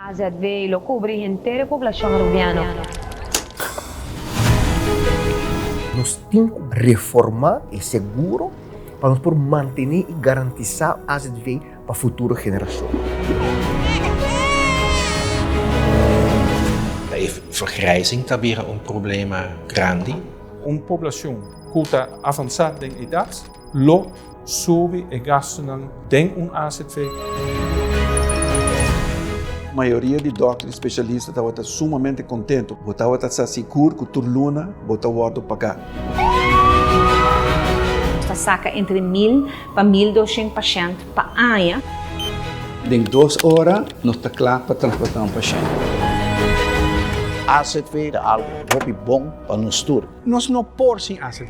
AZV lo cubri henter e poblacion Arubiano. Nos tin cu reforma e seguro pa nos por mantene y garantisa AZV pa futuro generacion. E vergrijzing ta bira un problema grandi. Un poblacion cu ta avansa den edad lo Subi e gastunan den un azv. Mayoria di dòkter i spesialista tabata sumamente kontentu. Bo tabata sa sigur ku tur luna bo ta wòrdu pagá. Nos ta saka entre mil pa 1200 pashènt pa aña. Den dos ora nos ta kla pa transportá un pashènt. Azv ta algu hopi bon pa nos tur. Nos no por sin azv.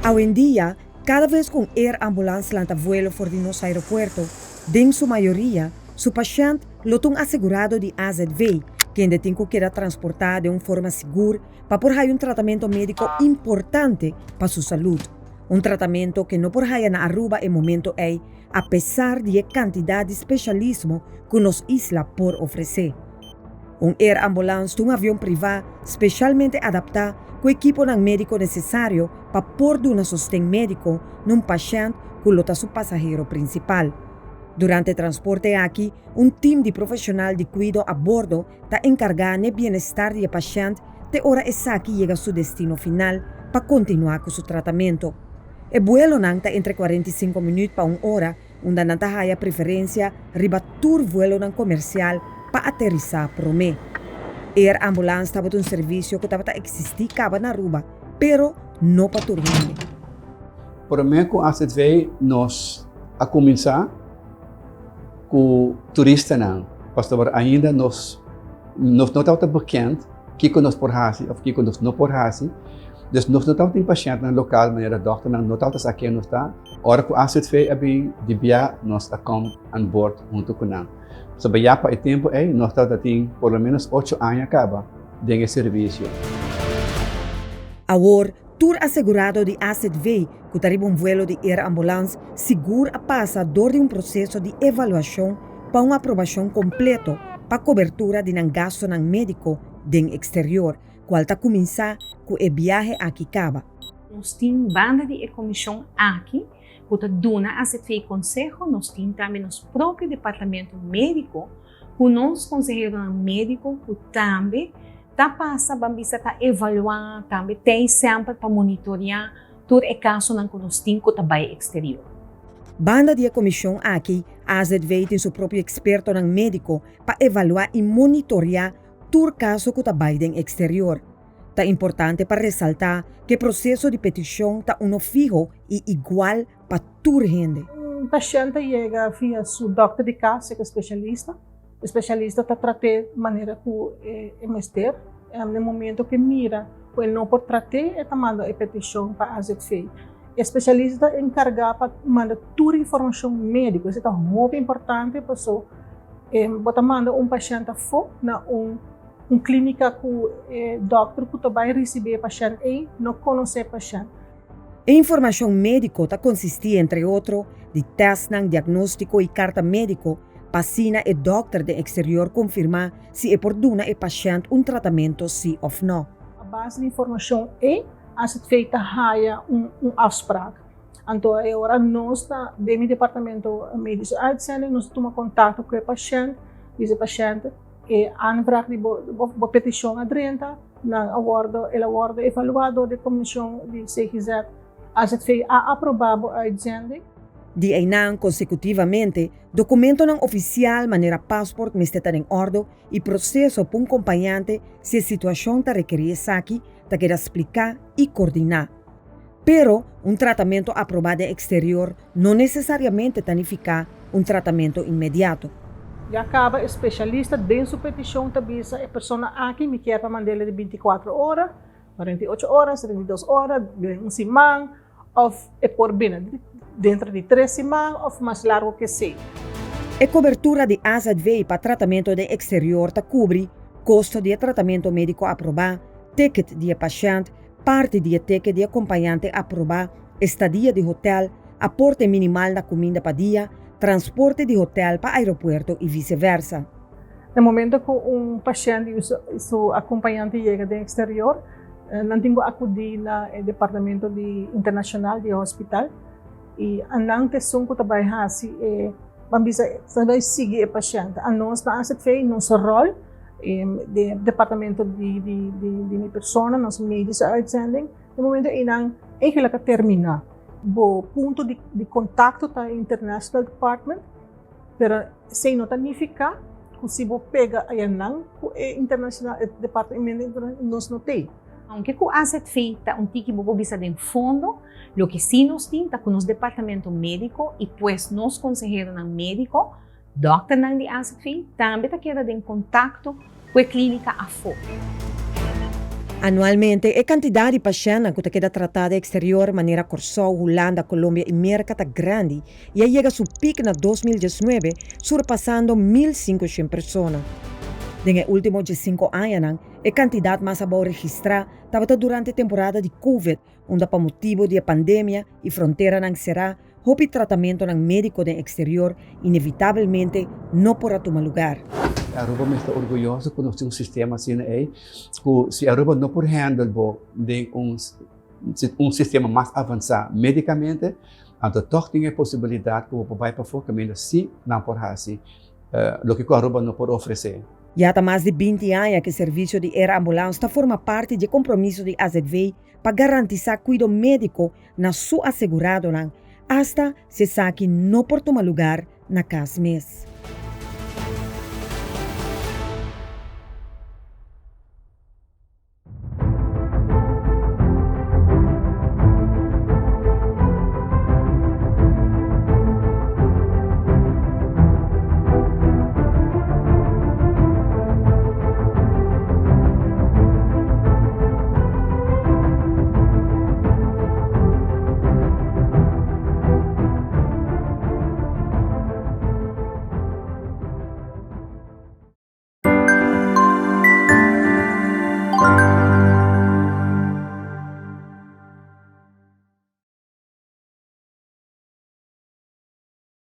Awendia, kada bes ku un air ambulance lanta vuelo for di nos aeropuerto, den su mayoria, su pashènt lo ta un asegurado di azv, kende tin ku keda transportá den un forma sigur pa por haya un tratamentu médiko importante pa su salud. Un tratamentu ke no por haya na Aruba e momento ei, apesar di e kantidat di speshalismo ku nos isla por ofresé. Un air ambulance ta un avion privá speshalmente adaptá ku ekiponan médiko nesesario pa por duna sosten médiko na un pashènt ku lo ta su pasahero prinsipal. Durante e transporte aki, un tim di profeshonal di kuido a bordo ta enkargá n'e bienestar di e pashènt te ora esaki yega su destino final pa kontinuá ku su tratamentu. E buelonan ta entre 45 minüt pa un ora, unda nan ta haya preferensia riba tur vuelonan komersial pa aterisá promé. Air Ambulance tabata un servisio ku tabata eksistí kaba na Aruba, pero no pa tur hende. Promé ku azv nos a kuminsá ku turistanan, pasobra ainda nos nos no tabata bekend kiko nos por hasi òf kiko nos no por hasi. Dus nos no tabatin pashèntnan lokal manera dòkternan no tabata sa ken nos ta. Ora ku azv a bin di bia nos a kom an bord huntu ku nan. Pasobra ya pa e tempu ei nos tabata tin por lo ménos ocho aña kaba den e servisio. Awor tur asegurado di azv ku ta riba un vuelo di Air Ambulance sigur a pasa dor di un proseso di evaluashon pa un aprobashon kompleto pa kobertura di nan gastunan médiko den eksterior, kual ta kuminsá ku e biahe aki kaba. Nos tin banda di e komishon aki ku ta duna azv konseho, nos tin tambe nos propio departamento médiko ku nos konseheronan médiko ku tambe ta pasa ban bisa ta evaluá tambe tei semper pa monitoreá tur e kasonan ku nos tin ku ta bai eksterior. Banda di e komishon aki, azv tin su propio ekspertonan médiko pa evaluá i monitoreá tur kaso ku ta bai den eksterior. Ta importante pa resaltá ku e proseso di petishon ta uno fiho i igual pa tur hende. Un pashènt ta yega via su dòkter di kas, e spesialista. E spesialista ta trat'é manera ku e mester. Na e momento ku e mira ku e no por trat'é, e ta manda e petishon pa azv. E spesialista ta enkargá pa manda tur informashon médiko. Esei ta hopi importante paso bo ta manda un pashènt afó na un un klínika ku e dòkter ku ta bai risibí e pashènt ei no konosé e pashènt. E informashon médiko ta konsistí entre otro di tèstnan diagnóstiko i karta médiko pa asina e dòkter den eksterior konfirmá si e por duna e pashènt un tratamentu sí òf nò. A base di informashon ei, azv ta haya un afspraak. Anto e ora nos ta den mi departamento medische uitzending nos ta tuma kontakto ku e pashènt, bisa e pashènt e aanvraag di bo bo petishon a drenta, nan a wòrdu el a wòrdu evaluá dor di e komishon di CGZ. Azv a aprobá bo uitzending. Di einan konsekutivamente, dokumentonan ofisial manera pasport mester ta den òrdu i proseso pa un kompañante si e situashon ta rekerí esaki ta keda spliká i kordiná. Pero, un tratamentu aprobá den eksterior no nesesariamente ta nifiká un tratamentu inmediato. Ya kaba e spesialista den su petishon ta bisa e persona aki mi kier pa mand'el di 24 ora, 48 ora, 72 ora, den un siman òf e por bini dentro di tres siman òf mas largu ke esei. E kobertura di azv pa tratamentu den eksterior ta kubri kosto di e tratamentu médiko aprobá, ticket di e pashènt, parti di e teke di akompañante aprobá, estadia di hotèl, aporte minimal na kuminda pa dia, transporte di hotèl pa aeropuerto i viseversa. Na momento ku un pashènt i su akompañante yega den eksterior, nan tin ku akudí na e departamento di internashonal di e hospital i anan ta esun ku ta bai hasi e, ban bisa, ta bai sigui e pashènt. Anos na AZV nos ròl den departamento di mi persona, nos medische uitzending, e momento einan eigenlijk a terminá. Bo punto di kontakto ta e international department. Pero esei no ta nifiká ku si bo pega ayanan ku e internashonal, e departamento internashonal, nos no t'ei. Aunke ku AZV ta un tiki bo por bisa den fondo, loke sí nos tin ta ku nos departamento médiko i pues nos konseheronan médiko, dòkternan di AZV, tambe ta keda den kontakto ku e klínika afó. Anualmente e kantidat di pashèntnan ku ta keda tratá den eksterior manera Kòrsou, Hulanda, Kolombia i Merka ta grandi i a yega su pik na 2019 surpasando 1500 persona. Den e último diesinko añanan e kantidat mas abou registrá tabata durante temporada di Covid unda pa motibu di e pandemia i fronteranan será hopi tratamentonan médiko den eksterior inevitabelmente no por a tuma lugar. Aruba mester ta orguyoso ku nos tin un sistema asina ei, ku si Aruba no por handle bo den un un sistema mas avansá médikamente, anto tòg tin e posibilidat ku bo por bai pafó kaminda si nan por hasi loke ku Aruba no por ofresé. Ya ta mas di 20 aña ku e servisio di Air Ambulance ta forma parti di e kompromiso di azv pa garantisá kuido médiko na su aseguradonan, asta si esaki no por tuma lugar na kas mes.